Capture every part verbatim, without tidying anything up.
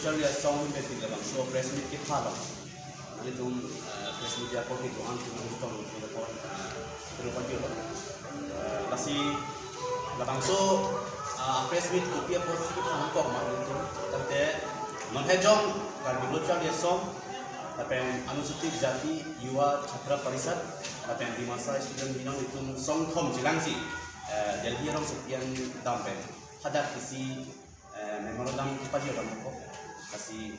Charli Asong ahin pen labangso press meet kepha lo. Nanglitum, eh, press media ko hitu an tum hitu tong hitu ko, eh, hitu ko hitu lo. Eh, lasi labangso, ah, press meet kopi apotsi kepha nangkok ma nanglitum. Tangte non hejong Karbi Lo Charli Asong lapen Anusuchit Jati Yuva Chhatra Parishad lapen Dimasa Student Union itum songthom chelangsi, eh, Delhi arongsopi an dam pen hadak isi eh, memorandum kepajir dam ko. Lasi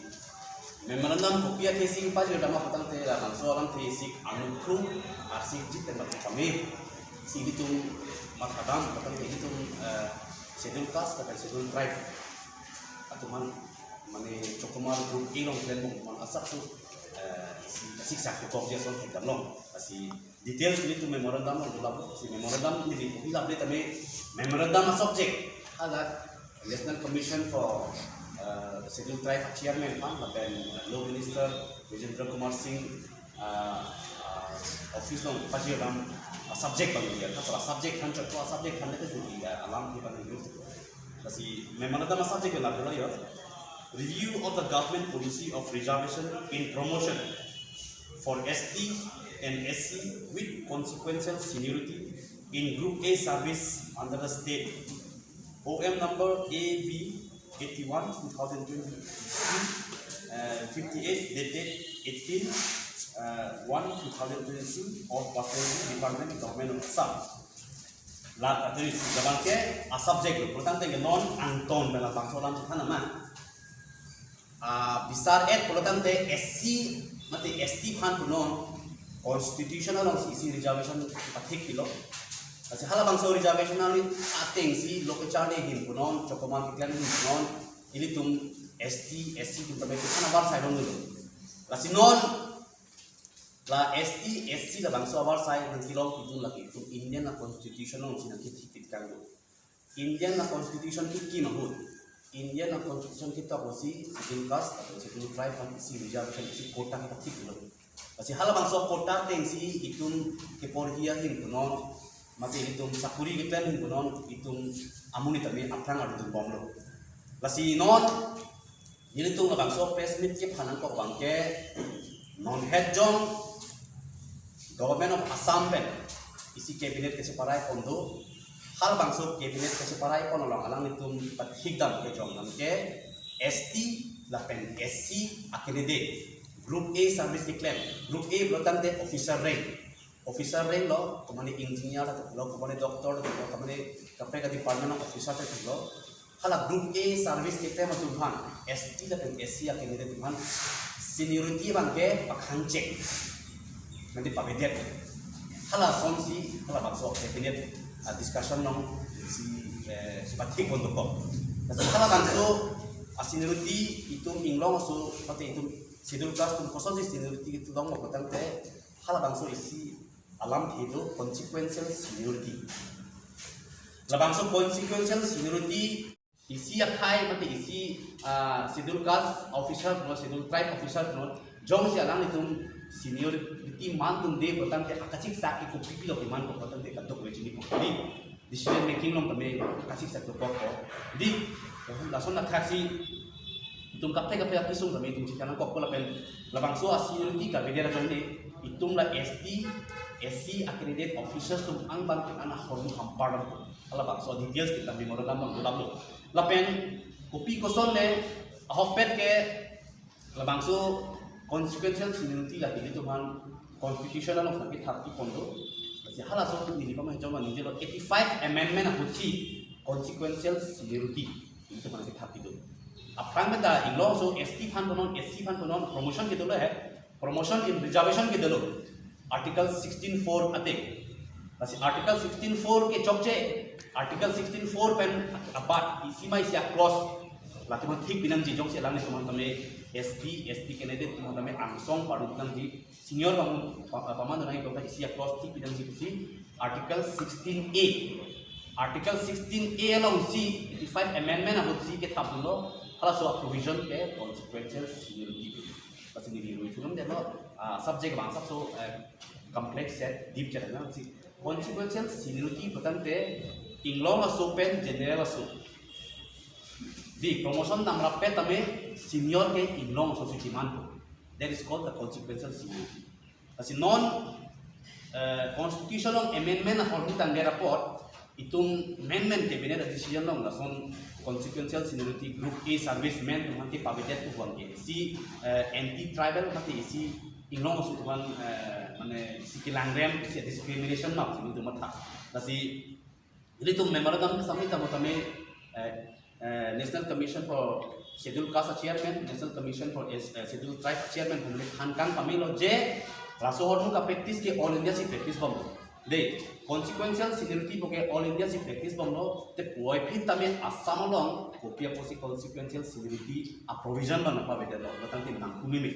memorandum kopi athesi kepajir dam apotangte labangso alamthe isi anuthu arsik jit tembak kami. Si ilitum mathadam apotangte ilitum, eh, Schedule Caste lapen Schedule Tribe atum an mane Chokomar group A along klemdun atum an asapso, eh, si siksa kepok dia son hekdam long. Lasi details ilitum memorandum along dolapo. Si memorandum neli kopi laple tame memorandum a-subject hala National Commission for, uh, Schedule Tribe chairman aphan lapen, uh, Law Minister Brajendra Kumar Singh, uh, uh, office along pajir dam, uh, subject abang dia. Kata subject aphan chot ko subject aphan ke sudi, uh, alamthe abang dia. Lasi memorandum a-subject lapu lo ya. Review of the government policy of reservation in promotion for S T and S C with consequential seniority in Group A service under the state. O M number A B eighty-one two thousand twenty-two, uh, fifty-eight dated eighteen, uh, one two thousand twenty-two of Personal Department, Government of Assam. La, aturi labang ke a-subject lo, pulotangte ke non angton bela bangso alam chethan nama. Ah, bisar et pulotangte S C mate S T aphan punon constitution alongsi isi reservation pathik pilo. Lasi halabangso reservation along atengsi lo kecharli ahin punon, Chokomar keklem ahin punon, ilitum S T, S C atum tame kephan avarsai longlo. Lasi non la S T, S C labangso avarsai nangkelong pidun lake itum Indian a-constitution alongsi nangkethik pitkang do. Indian a-constitution kekim ahut, Indian a-constitution ketok ahutsi Schedule Caste lapen Schedule Tribe aphan isi reservation isi quota kepathik lo. Lasi halabangso quota atengsi itum keporhi ahin punon, mate itum sakuri keklem ahin punon, itum amonit tame aphrang arjudun bomlo. Lasi non nelitum labangso press meet kepha nangkok abang ke non hejong Government of Assam pen isi cabinet kacheparai pon do, halabangso cabinet kacheparai pon along alanglitum pathik dam kejong dam ke S T lapen S C a-candidate Group A service keklem, Group A pulotangte officer rank, officer rank lo, komane engineer lo, komane doctor lo, komane kaprek a-department a-officer lo, hala Group A service keklem atum aphan, S T lapen S C a-candidate atum aphan seniority abang ke pakhangchek, nanti pavedet. Halasonsi halabangso cabinet, ah, discussion alongsi, eh, si pathik pon dokok. Lasi halabangso a-seniority itum inglong aso mate itum Schedule Caste atum kosonsi seniority ketheklong ma pulotangte halabangso isi alamthe do consequential seniority. Labangso consequential seniority isi akhai mate isi, ah, Schedule Caste officer lo, Schedule Tribe officer lo, jongsi alanglitum seniority man atum de pulotangte akasiksak ke kopi pilo keman ko pulotangte kadokave chini pon kali. Decision making along tame akasiksak dokok ko. Di, lason athaksi itum kaprek kaprek akesung tame itum chikana kokpo lapen labangso a-seniority kavedet ajoine itum la S T, S C a-candidate officers atum angbong ke ana hormu hampar lo. Halabangso details kita memorandum along dodamlo. Lapen kopi koson le ahokpet ke labangso consequential seniority lake ilitum aphan constitution along nangkethap pon do. Lasi halaso neli pama joma neli lo eighty-five amendment ahutsi consequential seniority ilitum aphan nangkethap do. Aphrang beta inglong aso S T aphan punon, S C aphan punon promotion kedolo he. Promotion in reservation kedolo. Article sixteen four ateng. Lasi Article sixteen four kechokche, Article sixteen four pen abat isi ma isi a-clause lake mathik pinangji, jongsi alangli atum tame S T, S C candidate atum tame angsong padu nangji, senior pam-, pa-, paman nangji, isi a-clause thik pinangji pusi Article sixteen A. Article sixteen A alongsi eighty-five amendment ahutsi kethapdunlo, halaso a-provision ke consequential seniority. Lasi neli rui thunam delo, ah, subject abang asapso, eh, complex set, deep chet na si. Consequential seniority pulotangte inglong aso pen general aso, Di promotion damrap pen tame senior ke inglong aso si chiman po. That is called the consequential seniority. Lasi non eh, constitution along amendment ahormu tangdet apot itum amendment cabinet decision along lason consequential seniority group A serviceman atum aphan ke pavedet pu abang ke isi eh, anti tribal mate isi inglong aso atum aphan eh, mane isi kelangrem isi discrimination map sini itum matha. Lasi ilitum memorandum ke submit tamo tame eh, eh, National Commission for Scheduled Caste chairman, National Commission for S- eh, Scheduled Tribe chairman kami than kang pamelo je laso ahormu kapractice ke all India si practice bomlo. De consequential seniority pu ke all India si practice bomlo, te puvoiphit tame Assam along kopi apotsi consequential seniority a provision abang pavedetlo, lapen tangte nangkumi me.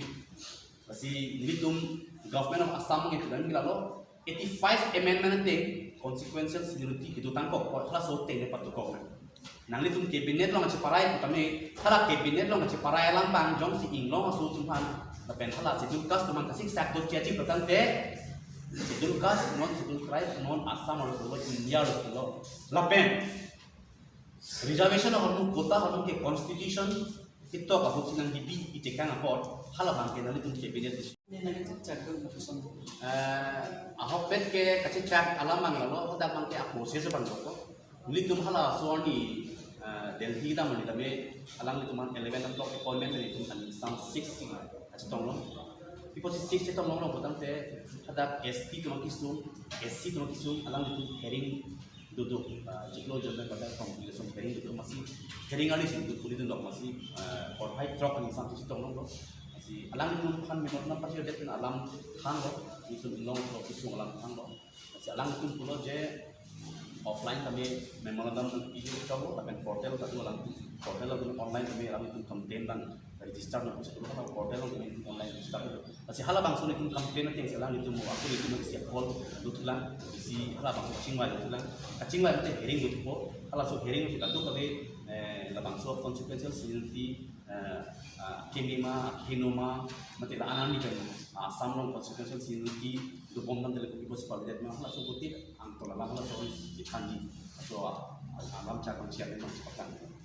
Lasi nelitum Government of Assam ke tudan bilalo eighty-five amendment te consequential seniority kedo tangkok, apot halaso ateng le patukok na. Nanglitum cabinet along kacheparai pu tame hala cabinet along kacheparai alam abang jongsi inglong aso atum aphan lapen hala scheduled caste atum aphan kasiksak do chiachi pu tangte scheduled caste, non scheduled tribe, non Assam arlo pulo, India arlo pulo. Lapen reservation ahormu, quota ahormu ke constitution ketok ahut si nangkebi itekang apot hala abang ke nanglitum cabinet. Ne nangkachak kan keputusan ko. Eh, ahokpet ke kachechak alam abang lalo, hadak abang ke a process abang lo ko. Nelitum halaso arni eh, Delhi dam arni tame alanglitum aphan eleven o'clock appointment nelitum kan sang six si kachetong long. Ipo si six chetong longlo pu tangte hadak S T atum kesung, S C atum kesung, alanglitum hearing dodok, ah, chiklo jon pen pada kong lason hearing dodok, masi hearing arni si dodok, puli dodok, masi eh, porphai throk aning sang chetong longlo. Masi alanglitum aphan memorandum pachidet pen alam thanlo, itum inglong lo kesung alam thanlo. Masi alanglitum pulo je offline tame memorandum issue choklo, lapen portal ta alanglitum, portal along online tame alanglitum complaint abang register nangpo pusi pulo, hala portal along tame online register nangpo. Lasi hala bangso nelitum complaint ateng si alanglitum mo aku nelitum isi call dothulang, isi hala bangso kachingvai dothulang, kachingvai mate hearing dothupo, halaso hearing si kadokave eh, labangso consequential seniority eh, ah, keme ma, kehingno ma, mate la-an arni pen ah, Assam along consequential seniority dobom tangte le kopi apotsi pavedet ma, halaso puthot angtol alam halaso si thanji. So ah, alam chak abang chiat abang chepaklang.